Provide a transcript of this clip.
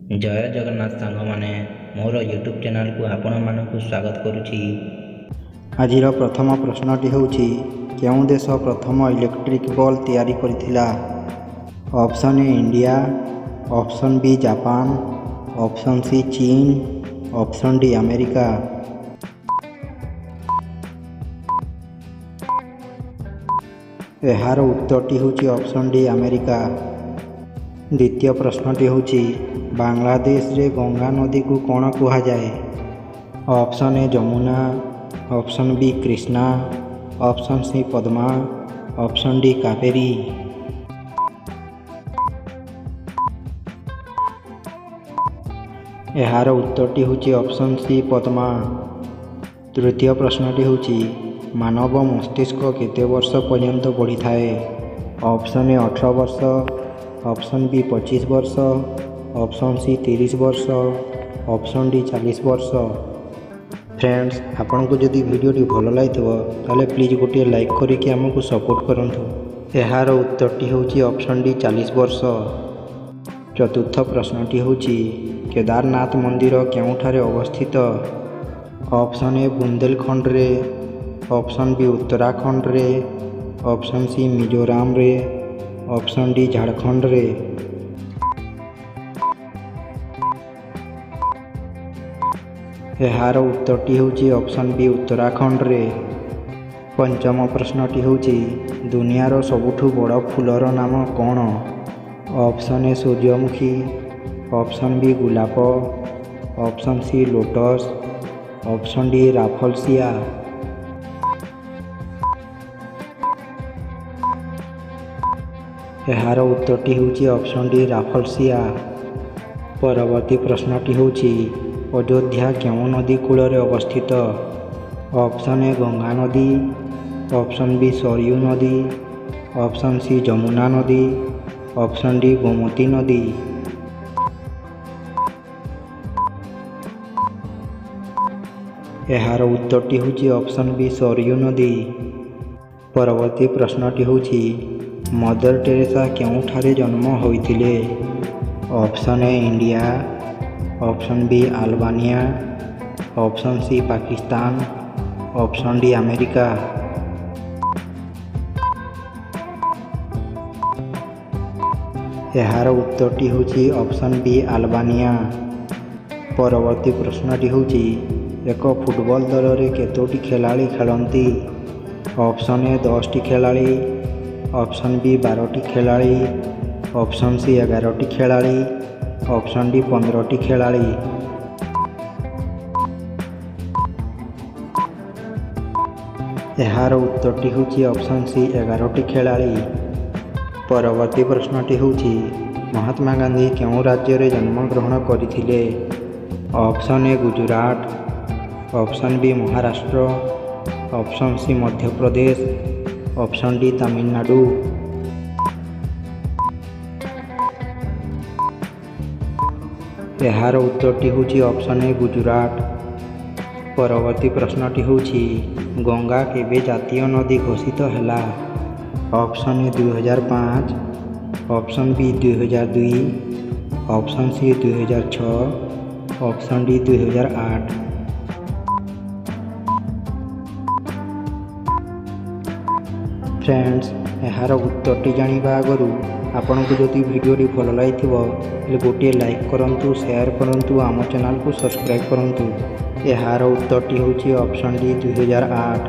ଜୟ ଜଗନ୍ନାଥ ସାଙ୍ଗମାନେ, ମୋର ୟୁଟ୍ୟୁବ୍ ଚ୍ୟାନେଲକୁ ଆପଣମାନଙ୍କୁ ସ୍ୱାଗତ କରୁଛି। ଆଜିର ପ୍ରଥମ ପ୍ରଶ୍ନଟି ହେଉଛି, କେଉଁ ଦେଶ ପ୍ରଥମ ଇଲେକ୍ଟ୍ରିକ୍ ବଲ୍ ତିଆରି କରିଥିଲା? Option A India, option B Japan, option C ଚୀନ, ଅପସନ୍ ଡି ଆମେରିକା। ଏହାର ଉତ୍ତରଟି ହେଉଛି ଅପସନ୍ ଡି ଆମେରିକା। ଦ୍ୱିତୀୟ ପ୍ରଶ୍ନଟି ହେଉଛି, ବାଂଲାଦେଶରେ ଗଙ୍ଗା ନଦୀକୁ କ'ଣ କୁହାଯାଏ? Option A Jamuna, option B Krishna, option C Padma, option D Kaveri. ଏହାର ଉତ୍ତରଟି ହେଉଛି ଅପସନ୍ ସି ପଦ୍ମା। ତୃତୀୟ ପ୍ରଶ୍ନଟି ହେଉଛି, ମାନବ ମସ୍ତିଷ୍କ କେତେ ବର୍ଷ ପର୍ଯ୍ୟନ୍ତ ବଢ଼ିଥାଏ? ଅପସନ୍ ଏ 18 ବର୍ଷ, ଅପସନ୍ ବି 25 ବର୍ଷ, ଅପସନ୍ ସି 30 ବର୍ଷ, ଅପସନ୍ ଡି 40 ବର୍ଷ। ଫ୍ରେଣ୍ଡସ୍, ଆପଣଙ୍କୁ ଯଦି ଭିଡ଼ିଓଟି ଭଲ ଲାଗିଥିବ, ତାହେଲେ ପ୍ଲିଜ୍ ଗୋଟିଏ ଲାଇକ୍ କରିକି ଆମକୁ ସପୋର୍ଟ କରନ୍ତୁ। ଏହାର ଉତ୍ତରଟି ହେଉଛି ଅପସନ୍ ଡି 40 ବର୍ଷ। ଚତୁର୍ଥ ପ୍ରଶ୍ନଟି ହେଉଛି, କେଦାରନାଥ ମନ୍ଦିର କେଉଁଠାରେ ଅବସ୍ଥିତ? ଅପସନ୍ ଏ ବୁନ୍ଦେଲଖଣ୍ଡରେ, ଅପସନ୍ ବି ଉତ୍ତରାଖଣ୍ଡରେ, ଅପସନ୍ ସି ମିଜୋରାମରେ, ଅପସନ୍ ଡି ଝାଡ଼ଖଣ୍ଡରେ। ଏହାର ଉତ୍ତରଟି ହେଉଛି ଅପସନ୍ ବି ଉତ୍ତରାଖଣ୍ଡରେ। ପଞ୍ଚମ ପ୍ରଶ୍ନଟି ହେଉଛି, ଦୁନିଆର ସବୁଠୁ ବଡ଼ ଫୁଲର ନାମ କ'ଣ? ଅପସନ୍ ଏ ସୂର୍ଯ୍ୟମୁଖୀ, ଅପସନ୍ ବି ଗୋଲାପ, option C lotus, option D ରାଫଲସିଆ। ଏହାର ଉତ୍ତରଟି ହେଉଛି ଅପସନ୍ ଡି ରାଫଲସିଆ। ପରବର୍ତ୍ତୀ ପ୍ରଶ୍ନଟି ହେଉଛି, ଅଯୋଧ୍ୟା କେଉଁ ନଦୀ କୂଳରେ ଅବସ୍ଥିତ? ଅପସନ୍ ଏ ଗଙ୍ଗା ନଦୀ, ଅପସନ୍ ବି ସରୟୁ ନଦୀ, ଅପସନ୍ ସି ଯମୁନା ନଦୀ, ଅପସନ୍ ଡି ଗୋମତୀ ନଦୀ। ଏହାର ଉତ୍ତରଟି ହେଉଛି ଅପସନ୍ ବି ସରୟୁ ନଦୀ। ପରବର୍ତ୍ତୀ ପ୍ରଶ୍ନଟି ହେଉଛି, ମଦର ଟେରେସା କେଉଁଠାରେ ଜନ୍ମ ହୋଇଥିଲେ? Option A India, option B Albania, option C Pakistan, option D America. ଏହାର ଉତ୍ତରଟି ହେଉଛି ଅପସନ୍ ବି ଆଲବାନିଆ। ପରବର୍ତ୍ତୀ ପ୍ରଶ୍ନଟି ହେଉଛି, ଏକ ଫୁଟବଲ ଦଳରେ କେତୋଟି ଖେଳାଳି ଖେଳନ୍ତି? ଅପସନ୍ ଏ 10ଟି ଖେଳାଳି, ଅପସନ୍ ବି 12ଟି ଖେଳାଳି, ଅପସନ୍ ସି 11ଟି ଖେଳାଳି, ଅପସନ୍ ଡି 15ଟି ଖେଳାଳି। ଏହାର ଉତ୍ତରଟି ହେଉଛି ଅପସନ୍ ସି 11ଟି ଖେଳାଳି। ପରବର୍ତ୍ତୀ ପ୍ରଶ୍ନଟି ହେଉଛି, ମହାତ୍ମା ଗାନ୍ଧୀ କେଉଁ ରାଜ୍ୟରେ ଜନ୍ମଗ୍ରହଣ କରିଥିଲେ? Option A Gujarat, option B Maharashtra, option C Madhya Pradesh, option D Tamil Nadu. ଏହାର ଉତ୍ତରଟି ହେଉଛି ଅପସନ୍ ଏ ଗୁଜୁରାଟ। ପରବର୍ତ୍ତୀ ପ୍ରଶ୍ନଟି ହେଉଛି, ଗଙ୍ଗା କେବେ ଜାତୀୟ ନଦୀ ଘୋଷିତ ହେଲା? Option A 2005, option B 2002, option C 2006, option D 2008। Friends, ଏହାର ଉତ୍ତରଟି ଜାଣିବା ଆଗରୁ ଆପଣଙ୍କୁ ଯଦି ଭିଡ଼ିଓଟି ଭଲ ଲାଗିଥିବ, ହେଲେ ଗୋଟିଏ ଲାଇକ୍ କରନ୍ତୁ, ସେୟାର କରନ୍ତୁ, ଆମ ଚ୍ୟାନେଲକୁ ସବସ୍କ୍ରାଇବ୍ କରନ୍ତୁ। ଏହାର ଉତ୍ତରଟି ହେଉଛି ଅପସନ୍ ଡି 2008।